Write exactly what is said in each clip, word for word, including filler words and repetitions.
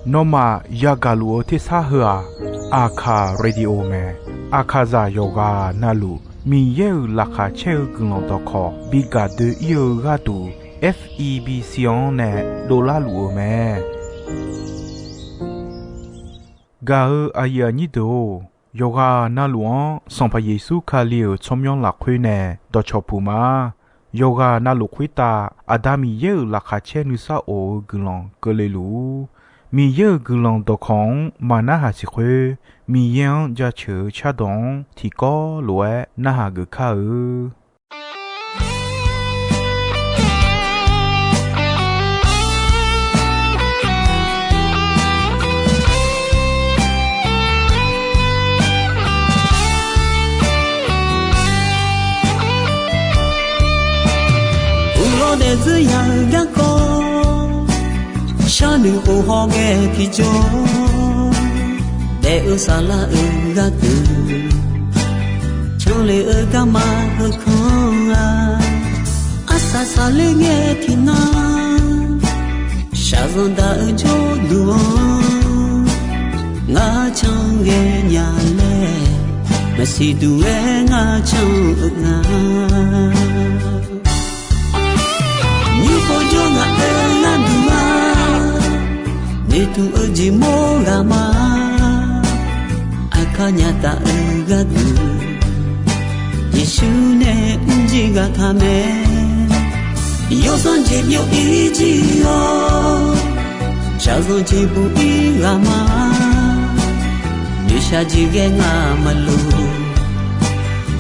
Nawmaf yagaq luf-eu tersar heu-aq, Aqkaq Radio mae. Aqkaqzaq yawqghaq navluf Miqyaer-euq laqkhaq caer-eu guiqlanq dawqkawq bi gaq doe-ir-eu gharduq, F E B C-anr nae dovlar luf-eu mae. Gaq-eu aqyuif aqnyir deuq-or, yawqghaq navluf-anr Sanqpaq Yeqsur Kali-euq tsawrmyanr lafkhoer nae dawqcawq puq ma. Yawqghaq navluf khoertav Aqda Miqyaer-euq laqkhaq caer nuisar of-eu guiqlanq keuvle luf-ur. Miqyaer-euq guiqlanq dawqkawq-anr maq narhaq siq khoer, Miqyaer-anr jaceuq-eu cardawq-anr tiqkawv lof-aer narhaq geuf kar-eu. Uqlawr daefzir ya-eu garkawv, sharnoeq of hawghae tiqjawr, daef-eu saflar-euq gharduq, canle-eu garma heukanr-a, arsaq saqler ngae tiqnan, shaqzanq daq-eu jawrduq-anr, ngar canghae nya laer, maqsiq duq-aer ngar can-eu nga. Nymr pov jawr ngaq-euq gharduq-a, noeqtmq-eu jeq mawr ghaq ma. Aqkar nya taf-eu gharduq, Yeqsur nae mrjir ghaq taq mae. Yawsanr jeq byov-ir jir-awr, shaqzanq jeq buq-ir ghaq ma. Noeqshaq jeq ghae ngaq maqloq.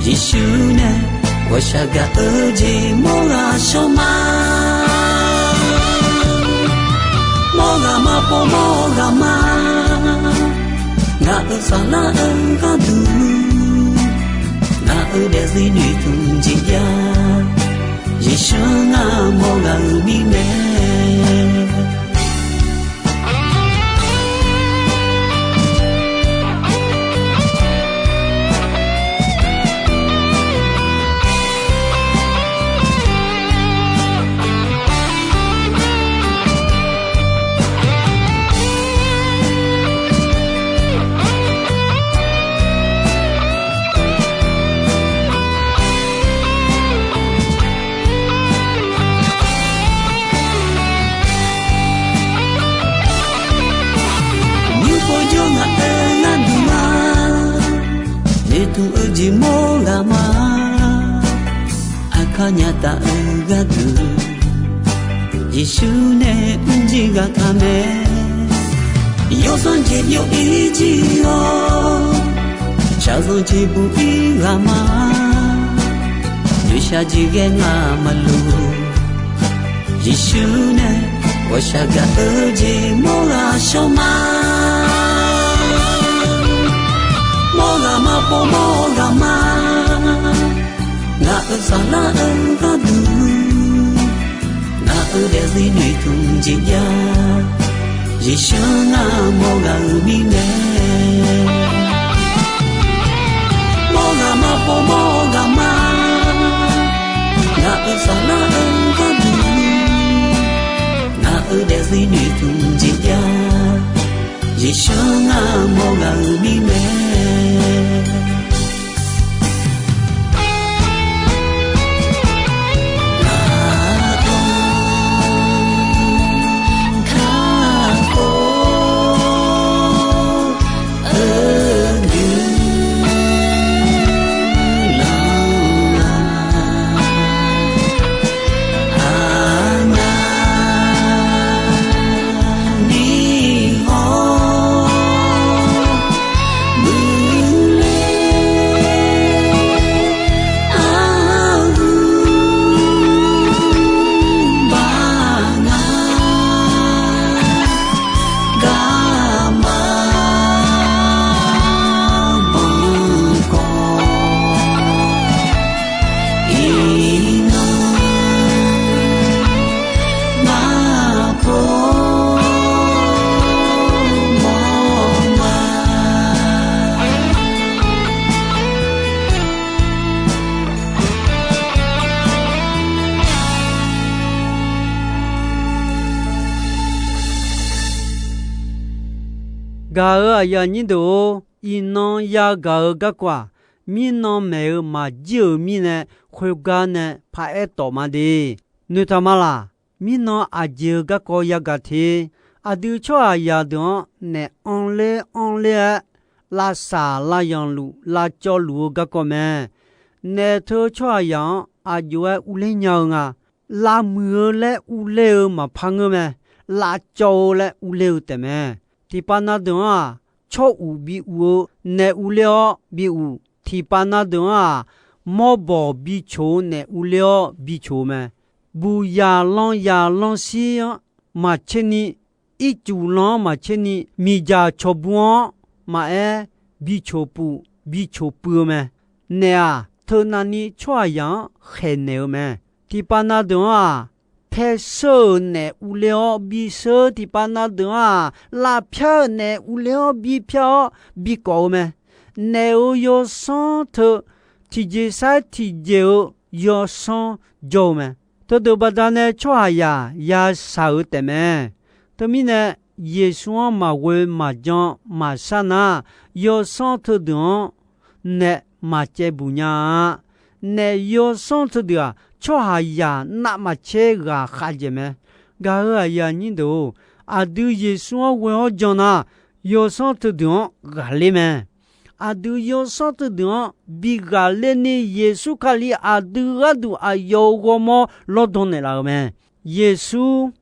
Yeqsur nae ghawqshaq gaq-eu jeq mawr ghaq shawr ma. Mawr ghaq ma pov mawr ghaq ma. Ngaq-euq saflar-eu gharduq, ngaq-euq daefzir noeqtmq jeq jav. Yeqsur ngar mawr ghaq-euq mirnae. Nymr pov jawr ngaq-euq gharduq-a, noeqtmq-eu jeq mawr ghaq ma. Aqkar nya taf-eu gharduq, Yeqsur nae mrjir ghaq taq mae. Yawsanr jeq byov-ir jir-awr, shaqzanq jeq buq-ir ghaq ma. Noeqshaq jeq ghae ngaq maqloq. Yeqsur nae ghawqshaq gaq-eu jeq mawr ghaq shawr ma. Mawr ghaq ma pov mawr ghaq ma. Ngaq-euq saflar-eu gharduq, ngaq-euq daefzir noeqtmq jeq jav. Yeqsur ngar mawr ghaq-euq mirnae. Mawr ghaq ma pov mawr ghaq ma. Ngaq-euq saflar-eu gharduq, ngaq-euq daefzir noeqtmq jeq jav. Yeqsur ngar mawr ghaq-euq mirnae. Gaq-euq aqyuif aqnyir deuq-or, iqnan yagaq-eu garkawv-aq, mirnan maeq-eu maqjir-euq mirnae, khoergar nae paraer tawf ma de. Noeqtaq ma laq? Mirnan aqjeq-eu garkawv yagaq te. Aqdui tsawrhaqzaq deuq-anr naef anrler anrler-aer, lavsaq lavyanq luf lavcawv luf-eu garkawv mae. Naef teu tsawrhaqzaq-anr aq jov-aer urler nya-eu nga. Lavmuiq-eu laer urler-eu maqpar ngeur mae. Lavcawv-eu laer urler-eu taefmae. Tiqpav na deuq-anr-aq, tsawr uq bi uq-eu naef urler-awr bi uq. Tiqpav na deuq-anr-aq, mawrbawq bi coq-eu naef urler-awr bi coq-eu mae. Buqzaq lanzaq lanzshir-anr maqtser ni, ircuf lan-anr maqtser ni, miqdzaq cawqbu-anr maqaer, bi coq puf bi coq puiv-eu mae. Naef-aq, teunav ni tsawrhaqzaq-anr khaeqnaeq-eu mae. Tiqpav na deuq-anr-aq, paer sheur-euq naef urler-awr bi sheur. Tiqpav na deuq-anr-aq, lavpyar-euq naef urler-awr bi pyar-awr bi kawf-eu mae. Naef-euq yawsanr teu tiqjeq sair tiqjeq-eu yawsanr jawr-eu mae. Teudeuq baqdanae tsawrhaqzaq yashaq-eu taefmae. Teumirnae, Yeqsur-anr maqghoe maqjan maqshar nar, yawsanr teudeuq-anr naef maqcaev buq nya-a. Naef yawsanr teudeuq-aq, tsawrhaqzaq navmaqtser ghaqkhav dzaeq mae. Gaq-euq aqyuif aqnyir deuq-or, aqdui Yeqsur-anr ghoe-awr jan nar, yawsanr teudeuq-anr ghaqler mae. Aqdui yawsanr teudeuq-anr bi ghaqler ni, Yeqsur Kali aqdui gharduq aqyawf-euq ghawrmawr lawrdan naeqlaf-euq mae. Yeqsur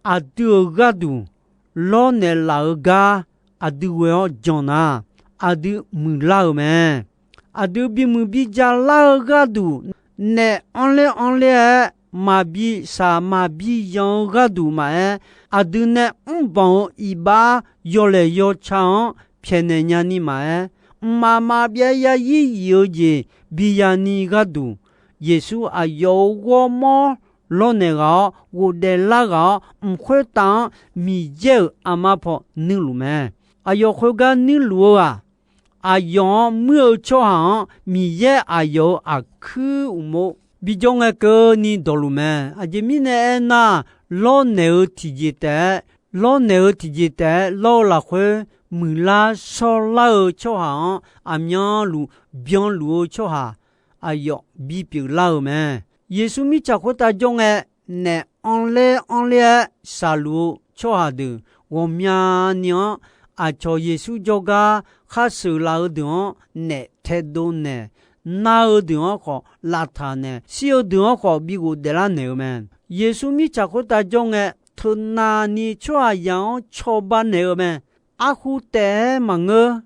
aqdui-euq gharduq lawrnaeq laf-eu gar aqdui ghoe-awr jan nar, aqdui muiqlar-euq mae. Aqdui bimuiq bija lar-eu gharduq, naef anrler anrler-aer maqbi shaq maqbi yanq-eu gharduq maqaer, aqdui nae mrbanq-eu iqbax yawlaeq yawca-anr pyaeqnaeq nyani maqaer, mqmaq maqbyav yarzir yif-eu jeq biya ni gharduq, Yeqsur aqyawf-euq ghawrmawr lawrnaeq ghaq-awr, ghofdaef lar ghaq-awr, mq khoertav-anr Miqyaer-euq armar paw nuirluf mae. Aqyawf khoergar nuirluf-eu-aq, aqyawf-anr muir-eu tsawrhaq-anr Miqyaer aqyawf-euq aqkuir uqmov bijawr ngae keuvni dawqluf mae. Aqjeq mirnae aernar, lawrnaeq-eu tiqjeq taef-aer, lawrnaeq-eu tiqjeq taef-aer lawr-eu lafkhoer, muiqlar shawrlar-eu tsawrhaq-anr aqmyanluf byanluf-eu tsawrhaq aqyawf bipyeuf lar-euq mae. Yeqsur mirtsaq khoertav jawr ngae, naef anrler anrler-aer shaqluf-eu tsawrhaq deuq ghawqmyani-anr, aqcawq Yeqsur jawrgar khar sheuqlaf-eu deuq-anr naef taedov naeq, nar-eu deuq-anr khawf lavtaq naeq, shir-eu deuq-anr khawf bi ghofdaef lar naeq-eu mae. Yeqsur mirtsaq khoertav jawr ngae, teunav ni tsawrhaqzaq-anr cawba naeq-eu mae. Arhu taef-aer maqngeur.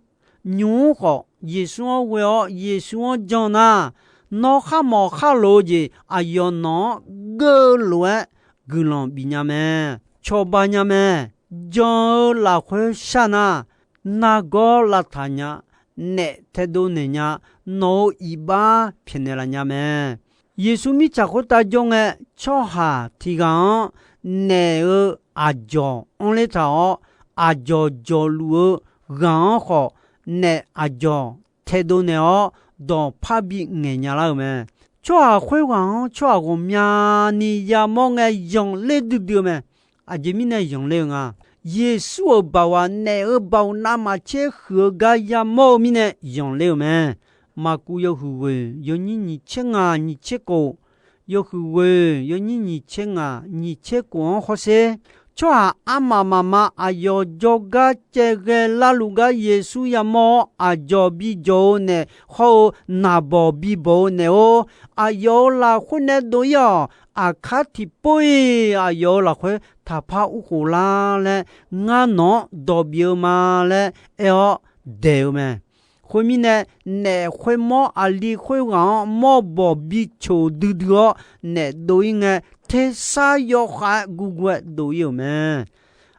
Nymq-mr khawf Yeqsur-anr ghoe-awr Yeqsur-anr jan nar, nawr kharmawf kharlof-eu jeq aqyawf nawq-anr geuv lof-aer guiqlanq bif nya mae. Cawba nya mae. Jan-eu lafkhoer shar nar, nargawr lavtaq nya, naef taedov naeq nya, nawq-euq iqbax pyaeqnaeq laf nya mae. Yeqsur mirtsaq khoertav jawr ngae, tsawrhaq tiq ghaq-anr naef-eu aqjawq anrler taq-awr, aqjawq jawqluf-eu ghaq-anr khawf, naef aqjawq taedov naeq-awr, dawq parbi ngaeq nya lar-euq mae. Tsawrhaq khoerghaq-anr tsawrhaq ghawqmyani yamawr ngae, zanqler duidui-eu mae. Aqjeq mirnae zanqler-eu nga. Yeqsur-euq baoq-aq, naef-euq baoq navmaqtser huiq-eu gar yamawr-eu mirnae zanqler-euq mae. Maqkuv yawhuiq ghoeq yawnyir nyiq tser ngaq nyiq tser kof, yawhuiq ghoeq yawnyir nyiq tser ngaq nyiq tser kof-anr hawsher. Tsawrhaq armaf mafma aqyawf jawrgar caevghae larluf gar Yeqsur yamawr-awr, aqjawq bijawq-eu naef hawr-eu naqbawq bibawq-eu naef-or, aqyawf-euq lafkhoer nae dov-ir-awq. Aqkar tiqpov-iq aqyawf-euq lafkhoer taqpar urkhof lar laer, ngar nawq-anr dawq bif-eu ma laer aer-awr daeq-eu mae. Khoermirnae, naef khoermawr aqli khoerghaq-anr mawrbawq bicoq duidui-awr naef dov-ir ngae, tersar yawkhav-aer gurgur-aer dov-ir-euq mae.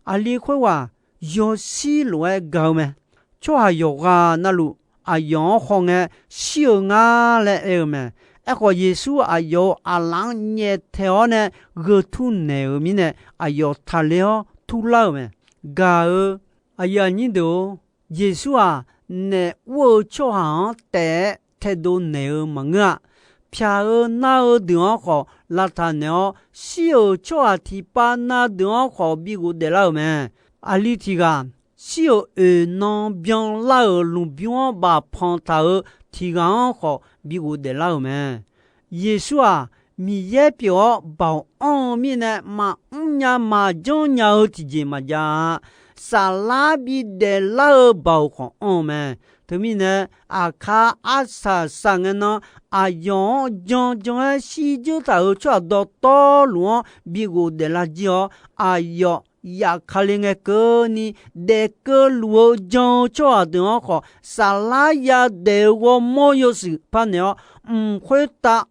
Aqli khoerghaq yawshir lof-aer ga-eu mae. Tsawrhaq yawqghaq navluf aqyawf-anr hawngae, shir-euq ngar laer aer-eu mae. Aerkhawf, Yeqsur aqyawf-euq aqlaf-anr nyaeftaeq-awr nae gheu tur naeq-euq mirnae, aqyawf taqler-awr turlar-euq mae. Gaq-eu aqyuif aqnyir deuq-or, Yeqsur-aq, naef ur-eu tsawrhaq-anr taef-aer taedov naeq-eu maqngeur-a. Pyaq-eu nar-eu deuq-anr khawf lavtaq naeq-awr, shir-euq tsawrhaq tiqpav na deuq-anr khawf bi ghofdaef lar-euq mae. Aqli tiq ghaq shir-euq oeq nan byanlar-euq lmqbymr-anr bafpanq taq-euq tiq ghaq-anr khawf bi ghofdaef lar-euq mae. Yeqsur-aq, Miqyaer pyeuf-awr baoq anr-eu mirnae, maqmr nya maqjanr nya-eu tiqjeq maqjav-a. Saflar bidaef lar-eu baoq khawf anr-eu mae. Teumirnae, aqkar arsaq saq ngae nan, aqyawf-anr jan jan-aer shirdzeur taq-euq tsawrhaq dawqtawvluf-anr bi ghofdaef lar jir-awr, aqyawf yaf Kali ngae keuvni daef keuvluf-eu jan-eu tsawrhaq deuq-anr khawf, saflar yadaef-eu ghawrmawr yawshuif parnaeq-awr, mq khoertav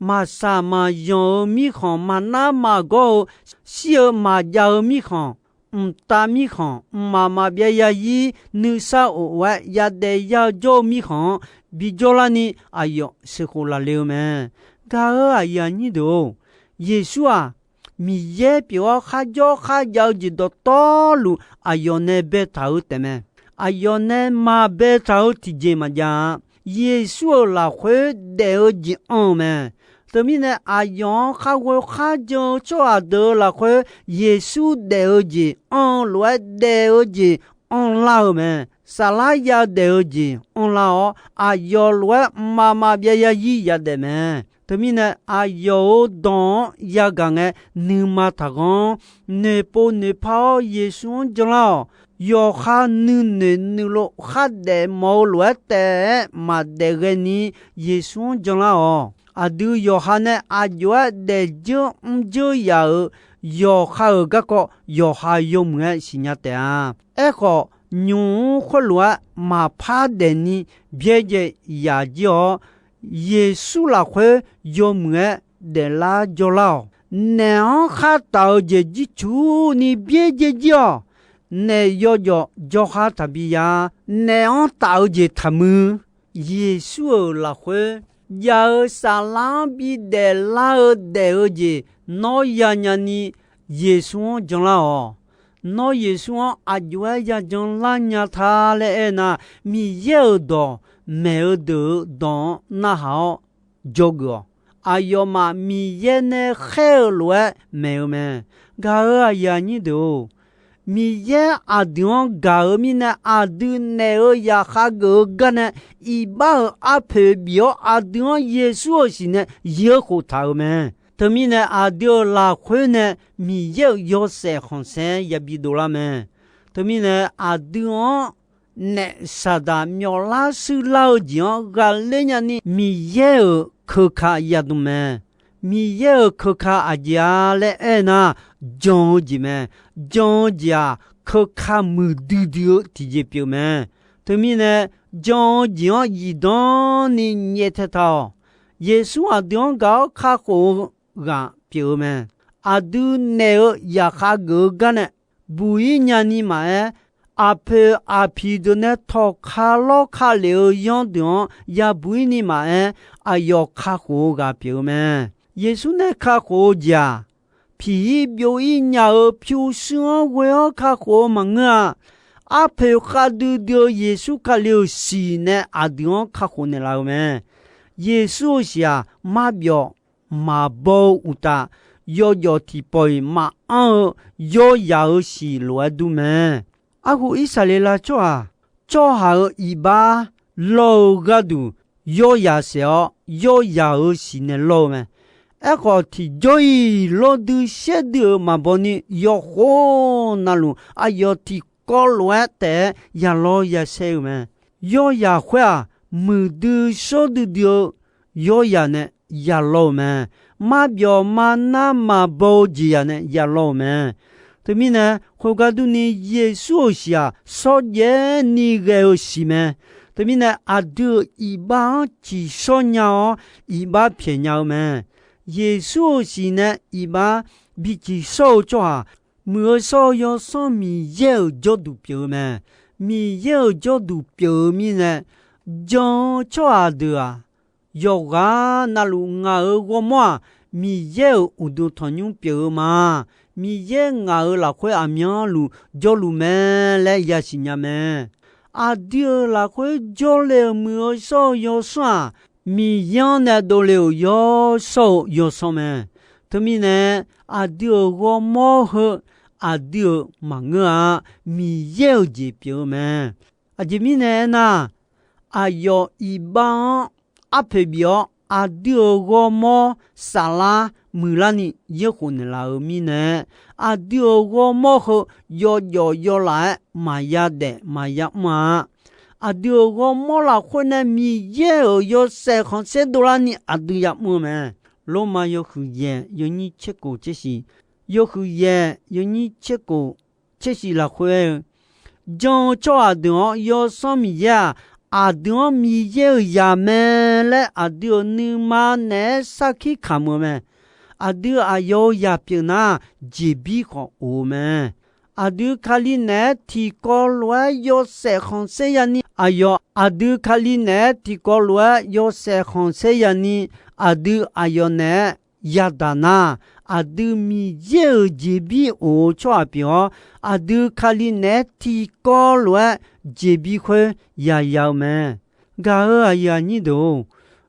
maqsaq maqyanq-euq mirkhanq, maqnar maqgawr-eu, shir-eu maqjav-eu mirkhanq, mqtav mirkhanq, mqmaq maqbyav yazir nuisar of-aer yadaef ya-eu jawr-eu mirkhanq-anr bijawr larni aqyawf sheuqkhof laf le-eu mae. Gaq-euq aqyuif aqnyir deuq-or, Yeqsur-aq, Miqyaer pyeuf-awr kharjawr kharjav-eu jeq dawqtawvluf aqyawf nae baetaq-eu taefmae. Aqyawf nae maqbaetaq-eu tiqjeq maqjav-a. Yeqsur-euq lafkhoer daef-eu jeq anr-eu mae. Teumirnae, aqyawf-anr kharghoe kharjan-eu tsawrhaq deuq-euq lafkhoer, Yeqsur daef-eu jeq anr-eu lof-aer daef-eu jeq anrlar-eu mae. Saflar yadaef-eu jeq anrlar-awr, aqyawf lof-aer mqmaq maqbyav yazir yadaef mae. Teumirnae, aqyawf-euq dawq-anr yagaq ngae, nuima taqghanr. Noeqpov noeqpar-awr Yeqsur-anr janlar-awq. Yawqha nuinoeq nuilov khardaef mawf-eu lof-aer taef-aer maqdaef ghaeni Yeqsur-anr janlar-awq. Aqdui yawqha nae aq jov-aer daefdzeur mrdzeur yaf-euq yawqha-euq garkawv yawqha yawmuiq-aer siqnya taef-a. Aerkhawf, nymq-mr khoerlof-aer maqpar daefni byaerdzae yaf jir-awr, Yeqsur lafkhoer yawmuiq-aer daeflar jawrlar-awq. Naef-anr khar taf-eu jeq jircuf ni byaerdzae jir-awq. Naef yawjawf jawrkhar taqbi ya. Naef-anr taf-eu jeq taqmuiq. Yeqsur-euq lafkhoer jav-eu saflar-anr bidaef lar-eu daef-eu jeq nawr yanya ni Yeqsur-anr janlar-awq. Nawr Yeqsur-anr aq jov-aer yajan lar nya ta laer aernar, Miqyaer-euq dawq maeq-eu deuq-euq dawq-anr narhaq-awr dzawgeuf-awq. Aqyawfmaf Miqyaer nae khaer-eu lof-aer maeq-eu mae. Gaq-euq aqyuif aqnyir deuq-or, Miqyaer aqdui-anr gaq-eu mirnae, aqdui naeq-eu zaqkhav geuf-eu gar nae iqbax-euq arpoeq bif-awr, aqdui-anr Yeqsur-euq siq nae yir-eu khoftaq-euq mae. Teumirnae, aqdui-euq lafkhoer nae Miqyaer-euq yawshaef khanqsaer yabi dovlar mae. Teumirnae, aqdui-anr naef Saqdaq myawflar shuirlar-eu jeq-anr ghaqler nyani Miqyaer-euq keuka yadm mae. Miqyaer-euq keuka aqjeq-a laer aernar, jan-eu jeq mae. Jan-eu jeq-aq, keuka muiqdui dui-eu tiqjeq pyeuf mae. Teumirnae, jan-eu jeq-anr zifdan ni nyaev tae taq-awq. Yeqsur aqdui-anr gaq-awr kakhof-eu ghaq pyeuf-eu mae. Aqdui naeq-eu zaqkhav geuf-eu gar nae buq-ir nyani maqaer, aqpoeq aqpiq deuq nae tawqka lawrka lef-eu yanr deuq-anr yabuq-ir ni maqaer, aqyawf kakhof-eu ghaq pyeuf-eu mae. Yeqsur nae kakhof-eu jeq-aq, piq-ir byov-ir nya-eu pyurshuir-anr ghoe-awr kakhof-eu maqngeur-a. Arpoeq khavdui dui-eu Yeqsur Kali-euq siq nae aqdui-anr kakhof naeqlaf-eu mae. Yeqsur-euq siq-aq, marbyawf maqbaw-eu uqtaf, yawjawf tiqpawf-iq maqanr-eu yawrzaq-euq siq lof-aer dur mae. Arhu Irsaqleqlav tsawrhaq, tsawrhaq-euq iqbax lawr-eu gharduq, yawrzaq saef-awr yawrzaq-euq siq nae lawr-eu mae. Aerkhawf, tiqjawr-iq lawrdui shaerdui-euq maqbaw ni, yawqkhof navluf aqyawf tiqkawv lof-aer taef-aer ya lawr ya saer-eu mae. Yawrzaq khoer-aq, muiqdui shawr duidui-eu yawrzaq nae ya lawr-eu mae. Marbyawf marnar maqbaw-eu jeqzaq nae ya lawr-eu mae. Teumirnae, khoergar durni, Yeqsur-euq siq-aq, shawrjaev ni ghae-eu siq mae. Teumirnae, aqdui-euq iqbax-anr ciqshawr nya-awr, iqbax pyaeq nya-eu mae. Yeqsur-euq siq nae iqbax bi ciqshawr-eu tsawrhaq, muiq-eu shawr-eu Yawsanr Miqyaer-euq jawrduq pyeuf-eu mae. Miqyaer-euq jawrduq pyeuf-eu mirnae, jan-eu tsawrhaq deuq-aq, yawqghaq navluf ngaq-euq ghawrmawr-aq, Miqyaer-euq uqduq tanqnymr pyeuf-eu ma. Miqyaer ngaq-euq lafkhoer aqmyanluf jawrluf mae laer yasiq nya mae. Aqdui-euq lafkhoer jawrle-euq muiq-eu shawr-eu Yawsanr-aq, Miqyaer-anr nae dovle-euq yawshawr-eu Yawsanr mae. Teumirnae, aqdui-euq ghawrmawr heu aqdui-euq maqngeur-a. Miqyaer-euq jeq pyeuf-eu mae. Aqjeq mirnae aernar, aqyawf iqbax-anr arpoeq bif-awr, aqdui-euq ghawrmawr saflar muiqlarni yaerkhof naeqlaf-euq mirnae, aqdui-euq ghawrmawr heu yawjawf yawlaf-aer maqya daef maqya mr-a. Aqdui-euq ghawrmawr lafkhoer nae Miqyaer-euq yawshaef khanqsaer dovlarni aqdui ya'mr-eu mae. Lormav yawhuiq yaeq yawnyir tser kof tser shiq, yawhuiq yaeq yawnyir tser kof tser shiq lafkhoer aer-eu, jan-eu tsawrhaq deuq-anr Yawsanr Miqyaer-aq, aqdui-anr Miqyaer-euq zaq mae laer aqdui-euq nuima naeq-aer sarkir kamq-eu mae. Aqdui aqyawf-euq zaq pyeuf nar, jeqbir khawf of-eu mae. Aqdui Kali naeq-aer tiqkawv lof-aer yawshaef khanqsaer yani, aqyawf aqdui Kali naeq-aer tiqkawv lof-aer yawshaef khanqsaer yani, aqdui aqyawf naeq-aer yadaq nar, aqdui Miqyaer-euq jeqbir of-eu tsawrhaq pyeuf-awr, aqdui Kali naeq-aer tiqkawv lof-aer jeqbir khoer yaya-eu mae. Gaq-euq aqyuif aqnyir deuq-or,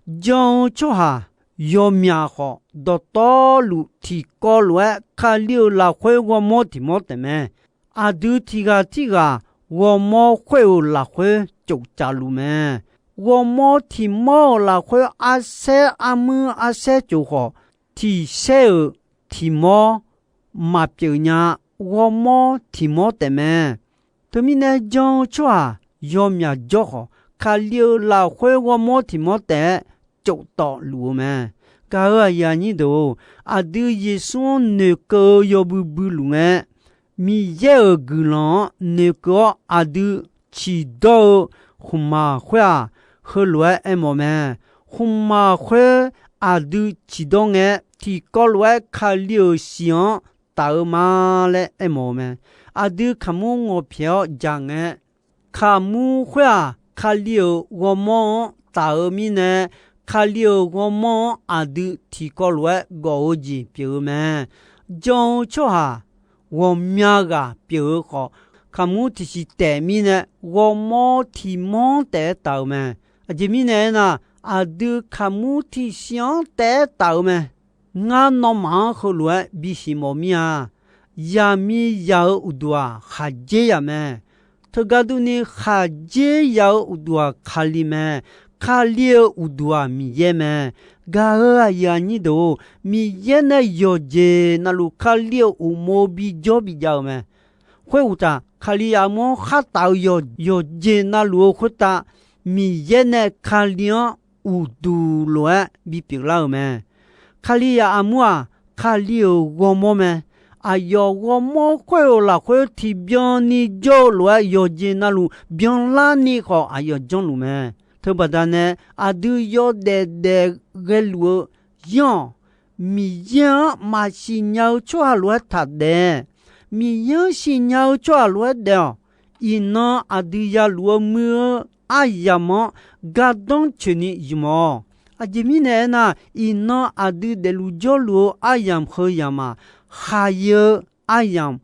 jan-eu tsawrhaq yawmyaq khawf, dawqtawvluf tiqkawv lof-aer Kali-euq lafkhoer ghawrmawr tiq mawr taef mae. Aqdui tiq ghaq tirghaq ghawrmawr khoer-euq lafkhoer cof tsaf luf mae. Ghawrmawr tiq mawr-euq lafkhoer arsaer armuir arsaer cof khawf, tiq saer-euq tiq mawr maqpyeuf nya. Ghawrmawr tiq mawr taef mae. Teumirnae jan-eu tsawrhaq yawmyaq jawr khawf, Kali-euq lafkhoer ghawrmawr tiq mawr taef-aer cof tawf luf-eu mae. Gaq-euq aqyuif aqnyir deuq-or, aqdui Yeqsur-anr noeqkeuv-eu yawbui bui luf ngae, Miqyaer-euq guiqlanq-anr noeqkeuv-awr aqdui ciqdawr-eu khmqmaq khoer-aq, heulof-aer aermawf mae. Khmqmaq khoer aqdui ciqdawr ngae, tiqkawv lof-aer Kali-euq siq-anr taf-eu ma laer aermawf-eu mae. Aqdui kaqmur ngawqpyaeq-awr jaq ngae, kaqmur khoer-aq, Kali-euq ghawrmawr-anr taf-eu mirnae, Kali-euq ghawrmawr-anr aqdui tiqkawv lof-aer gawf-eu jeq pyeuf-eu mae. Jan-eu tsawrhaq ghawqmya ghaq pyeuf-eu khawf, kaqmur tiqsiq taef mirnae ghawrmawr tiq mawr taef-aer taf-eu mae. Aqjeq mirnae aernar, aqdui kaqmur tiqsiq-anr taef-aer taf-eu mae. Ngar nawmaf-anr heulof-aer bisiq mawf mir-a. Yaqmiqzaq-euq uqduq-aq, khaqdzerzaq mae. Teugar durni, khaqdzerzaq-euq uqduq-aq, Kali mae. Kali-euq uqduq-aq, Miqyaer mae. Gaq-euq aqyuif aqnyir deuq-or, Miqyaer nae yawqjeq navluf Kali-euq uqmov bijawr bijav-euq mae. Khoeruqtaf, Kalizaq armur-anr khartaf-eu yawqjeq navluf-eu khoertav, Miqyaer nae Kali-anr uqduq lof-aer bipyeuf lar-euq mae. Kalizaq armur-aq, Kali-euq ghawrmawr mae. Aqyawf ghawrmawr khoer-euq lafkhoer tiqbyan ni jawr-eu lof-aer yawqjeq navluf byanlarni khawf aqyawf janrluf mae. Teubaqda nae aqdui yawdaef daef ghaeluf-eu yanr-awq. Miqyaer-anr maqsiq nya-eu tsawrhaq lof-aer taq daef. Miqyaer-anr siqnya-eu tsawrhaq lof-aer daef-awq. Iqnan aqdui yaluf-eu muir-eu aryamq-anr gardanr coeqni ymq-awq. Aqjeq mirnae aernar, iqnan aqdui daefluf jawrluf-eu aryamq heu yamq-aq, khaqyae-eu aryamq,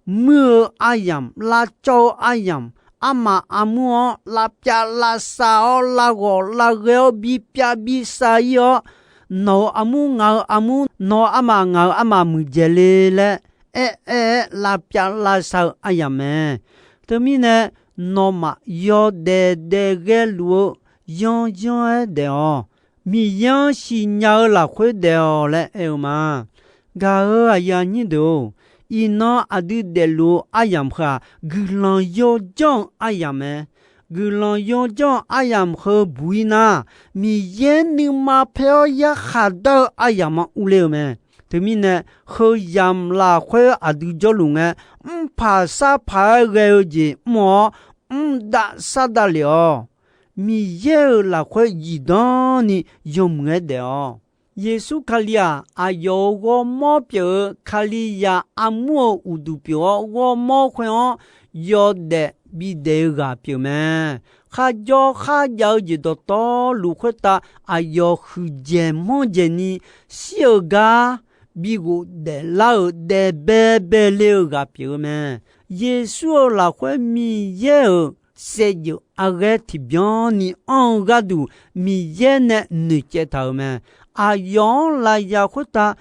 muir-eu aryamq, lavcawv-eu aryamq, armaf armur-anr lavpyav lavsav-awr, lavghawq lavghae-awr, bipyav bisav ir-awr, nawq-euq armur, ngaq-euq armur, nawq-euq armaf, ngaq-euq armaf muiqdzaeq le laer aer aer-aer lavpyav lavsav-eu aryamq mae. Teumirnae, nawmaf yawdaef daef ghaeluf-eu yanryanr-aer daef-awq. Miqyaer-anr siqnya-eu lafkhoer daef-awq laer aer-eu ma. Gaq-euq aqyuif aqnyir deuq-or, iqnan aqdui daefluf-eu aryamq heu-aq, guiqlanq yawdzanr-eu aryamq mae. Guiqlanq yawdzanr-eu aryamq heu buq-ir nar, Miqyaer nuima paer-awr yarkhaq dar-eu aryamq-anr urler-eu mae. Teumirnae, heu yamq lafkhoer aqdui jawrluf ngae, mrpaq sarpaq-aer ghae-eu jeq mr-awr, mrdav sardav lef-awq. Miqyaer-euq lafkhoer zifdan ni yawmuiq-aer daef-awq. Yeqsur Kali-aq, aqyawf-euq ghawrmawr pyeuf-eu Kalizaq armur-euq uqduq pyeuf-awr, ghawrmawr khoer-anr yawdaef bidaef-eu ghaq pyeuf mae. Kharjawr kharjav-eu jeq dawqtawvluf khoertav aqyawf huiqdzaeq manrdzaeq ni shir-euq gar bi ghofdaef lar-euq daef baebae le-eu ghaq pyeuf-eu mae. Yeqsur-euq lafkhoer Miqyaer-euq saevdzeuf arghaer tiqbyan ni anr-eu gharduq Miqyaer nae noeqcaev taq-euq mae. Aqyawf-anr lafyaq khoertav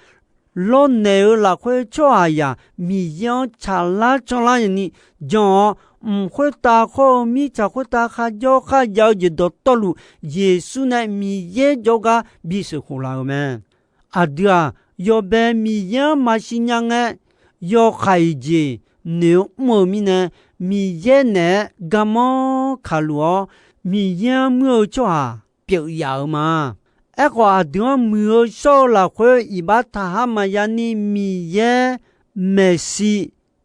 lawrnaeq-eu lafkhoer tsawrhaqzaq Miqyaer-anr tsaqlar canlar nyani jan-awr, mq khoertav khawr-eu mirtsaq khoertav kharjawr kharjav-eu jeq dawqtawvluf, Yeqsur nae Miqyaer jawrgar bisheuq khof laf-euq mae. Aqdui-aq, yawbae Miqyaer-anr maqsiq nya ngae, yawkhav-iq jeq noeq-eu mr-eu mirnae, Miqyaer naeq-aer garmanr kaqluf-awr, Miqyaer-anr muir-eu tsawrhaq pyeuf yaf-euq ma. Aerkhawf, aqdui-anr muiq-eu shawr-eu lafkhoer iqbax taqhar maqya ni Miqyaer maeqshi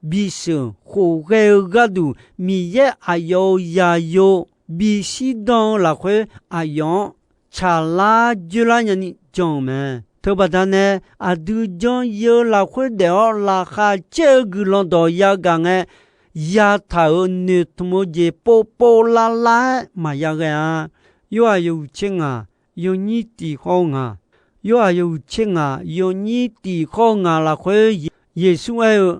bisheuq khofghae-eu gharduq, Miqyaer aqyawf-euq zaqyo bishir dan-eu lafkhoer aqyawf-anr tsaqlar joerlar nyani jan-euq mae. Teubaqda nae, aqdui jan-eu lafkhoer daef-awr laqkhaq caer-eu guiqlanq dawq yagaq ngae, yataq-euq noeqtmq-eu jeq povpov lavlav-aer maqya ghae-a. Yorhaq yawhuiq tser ngaq, yawnyir tiq khawr-eu ngaq. Yorhaq yawhuiq tser ngaq, yawnyir tiq khawr-eu ngaq lafkhoer Yeqsur aer-eu,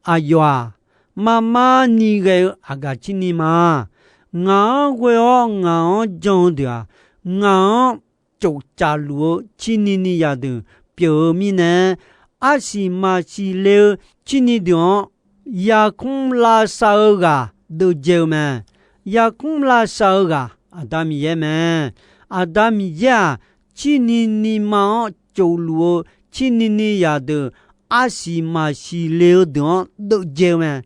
Aqyawf-aq, marmar ni ghae-eu aqgaf cirni ma. Ngaq-anr ghoe-awr ngaq-anr jan-eu deuq-aq, ngaq-anr tsoftsaf luf-eu cirni ni zaqdeuq pyeuf-eu mirnae, arsiq maqsiq le-eu cirni deuq-anr yarkmr lavsav-eu ghaq deuvdzae-eu mae. Yarkmr lavsav-eu ghaq Aqda Miqyaer mae. Aqda Miqyaer-aq, cirni nima-anr tsofluf-eu cirni ni zaqdeuq arsiq maqsiq le-eu deuq-anr deuvdzae-eu mae.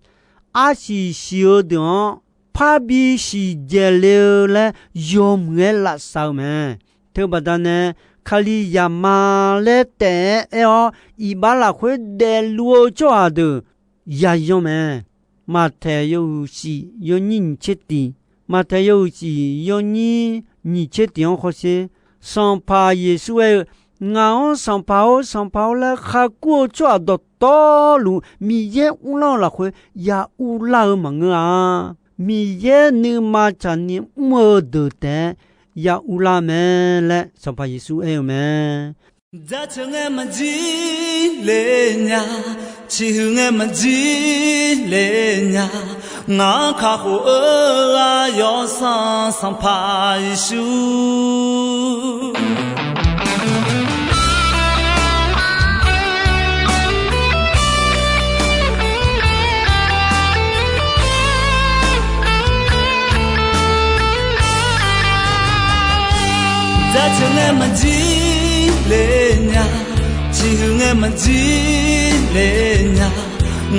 Arsiq siq-eu deuq-anr parbi siqdzaeq le-eu laer yawmuiq-aer lavsav-eu mae. Teubaqda nae, Kali zaqma laer taef-aer aer-awr, iqbax lafkhoer daefluf-eu tsawrhaq deuq yayan mae. Maqtaeq yawhuiq shif yawnyir nyiq tser tiq, Maqtaeq yawhuiq shif yawnyir nyiq tser tiq-anr hawsher. Sanqpaq Yeqsur aer-eu, Ngaq-anr Sanqpaq-or, Sanqpaq-or laer kharkur-eu tsawrhaq dawqtawvluf, Miqyaer uvlanr-eu lafkhoer ya uvlar-eu maqngeur-a. Miqyaer nuima tsaqni mr-eu deuq taef-aer ya uvlar mae laer Sanqpaq Yeqsur aer-eu mae. Jaceuq ngae maqjir le nya, ciqhuiq ngae maqjir le nya, ngaq-anr kakhof-eu ghaq yawsanr Sanqpaq Yeqsur. Jaceuq ngae maqjir le nya, ciqhuiq ngae maqjir le nya,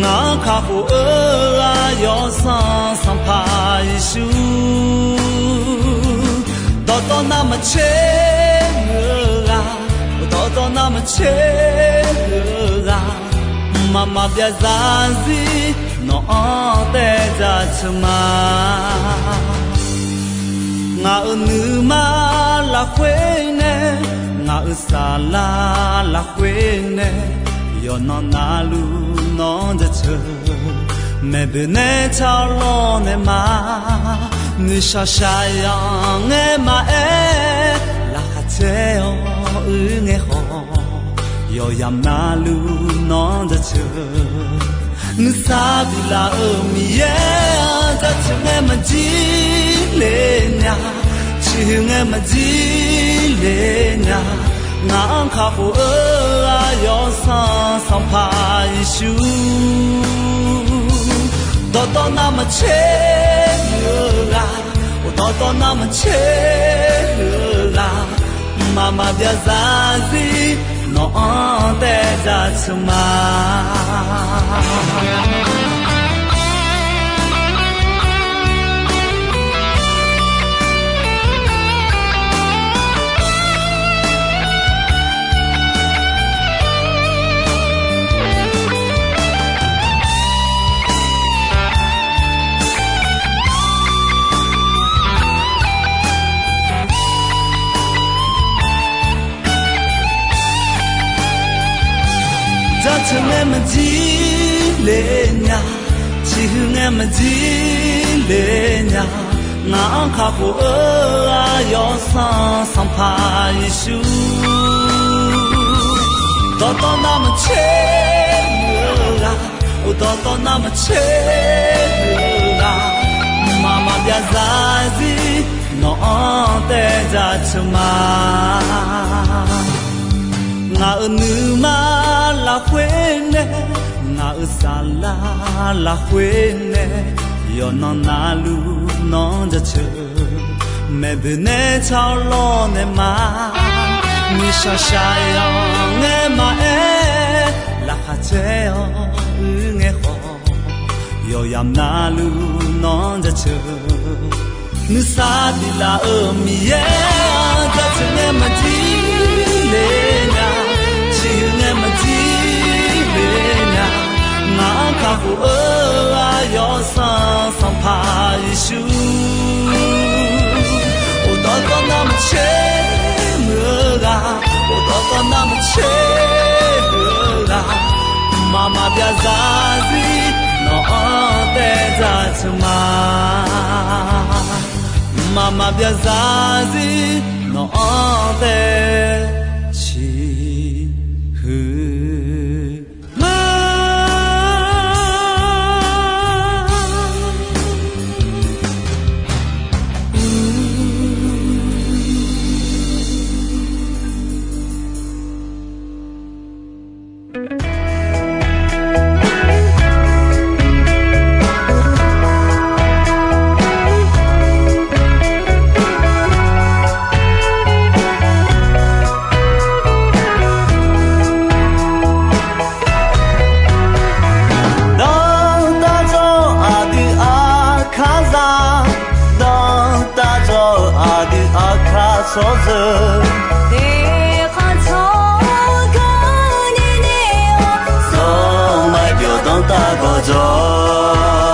ngaq-anr kakhof-eu ghaq yawsanr Sanqpaq Yeqsur. Dawqtawv navmaqtser-eu ghaq, dawqtawv navmaqtser-eu ghaq, mqmaq maqbyav zarzir nawq-anr taev jaceuq ma. Ngaq-euq nuima lafkhoer nae, ngaq-euq saflar lafkhoer nae, yawqnan navluf nawq-anr jaceuq. Maeqboeq nae tsawrlawr nae ma, noeqshaq shaqyanq ngae maqaer, laqkhaq caer-awr uir ngae khawf, yawqyamq navluf nawq-anr jaceuq. Nuisar biflaf-euq Miqyaer-anr jaceuq ngae maqjir le nya, ciqhuiq ngae maqjir le nya, ngaq-anr kakhof-eu ghaq yawsanr Sanqpaq Yeqsur. Dawqtawv navmaqtser-eu ghaq, dawqtawv navmaqtser-eu ghaq, mqmaq maqbyav zarzir nawq-anr taev jaceuq ma. Jaceuq ngae maqjir le nya, ciqhuiq ngae maqjir le nya, ngaq-anr kakhof-eu ghaq yawsanr Sanqpaq Yeqsur. Dawqtawv navmaqtser-eu ghaq, dawqtawv navmaqtser-eu ghaq, mqmaq maqbyav zarzir nawq-anr taev jaceuq ma. Ngaq-euq nuima lafkhoer nae, ngaq-euq saflar lafkhoer nae, yawqnan navluf nawr jaceuq. Maeqboeq nae tsawrlawr nae ma, nuishaq shaq-awq ngae maqaer, laqkhaq caer-awq uir ngae khawf, yawqyamq navluf nawr jaceuq. Nuisar biflaf-euq Miqyaer-anr jaceuq ngae maqjir le nya, ciqhuiq ngae maqjir le nya. Ngaq-anr kakhof-eu aqyawf sanq Sanqpaq Yeqsur, uqdawr dawrnar maqtser muiq-eu ghaq, uqdawr dawrnar maqtser muiq-eu ghaq, mqmaq maqbyav zarzir nawq-anr taev jaceuq ma. Mqmaq maqbyav zarzir nawq-anr taev ciqhuiq ma. Danrtav jawr aqdui aqkar zaq, danrtav jawr-eu aqdui aqkar tsawrjeuq, eqkhanq tsawrganr nae nae-awr, sanqmai byawq danrtav gawqjawq.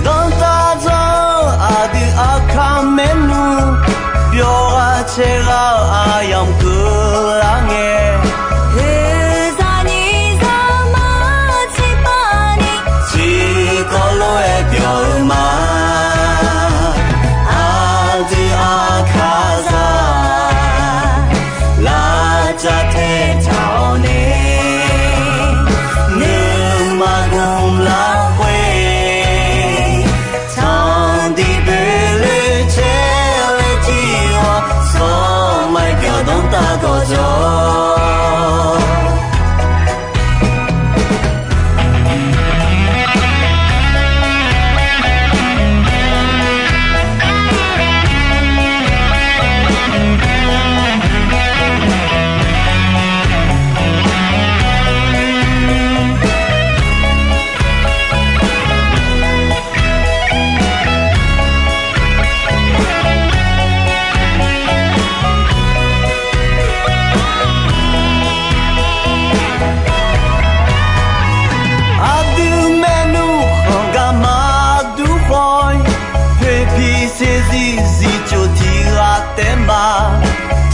Danrtav jawr-eu aqdui aqkar maernmr, byawq ghaq caer ghaq-eu aqyamq keuvlar ngae, oeqzaq nyiq zaqmar tiqpav ni, tiqkawv lof-aer byawq-eu ma. Aqdui aqkar zaq, lavcav tae taq-awr nae, nuima gmq lafkhoer, tanqdiq boeqloe caer-aer jir-awr, sanqmai byawq danrtav gawqjawq. Aqdui maernmr khanq gar maqdur khawf-ir, poeqpiq saeqzir zifcof tiq ghaq taef ma.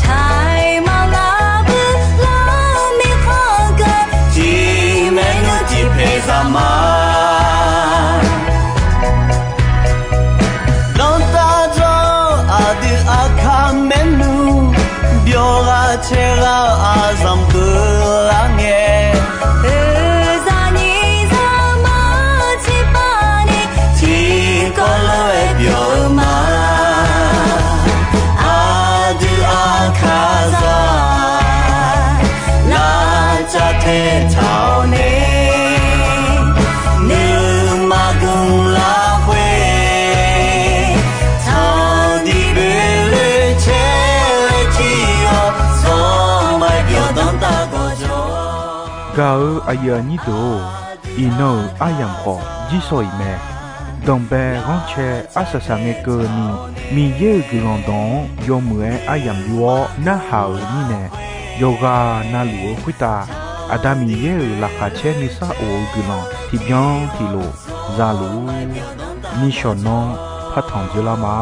Taiq maqlar bui lar-eu mirkhanq geu, tiq maernmr tiq paeq zaq ma. Danrtav jawr-eu aqdui aqkar maernmr, byawq ghaq caer ghaq-eu aqzanq keuvlar ngae, oeqzaq nyiq zaqmar tiqpav ni, tiqkawv lof-aer byawq-eu ma. Aqdui aqkar zaq, lavcav tae taq-awr nae, nuima gmq lafkhoer, tanqdiq boeqloe caer-aer jir-awr, sanqmai byawq danrtav gawqjawq. Gaq-eu aqyuif aqnyir deuq-or, iqnan-euq aryamq khawf jirsawq iq mae. Danqbae ghanrcae arsaq saq ngae keuvni, Miqyaer-euq guiqlanq dawq-anr yawmuiq-aer aryamq yur-awr narhaq-euq mirnae, yawqghaq navluf-eu khoertav Aqda Miqyaer-euq laqkhaq caer nuisar of-eu guiqlanq tiqbyan tiqlof za luf-ur. Nishawq nan partanq dzeurlar ma.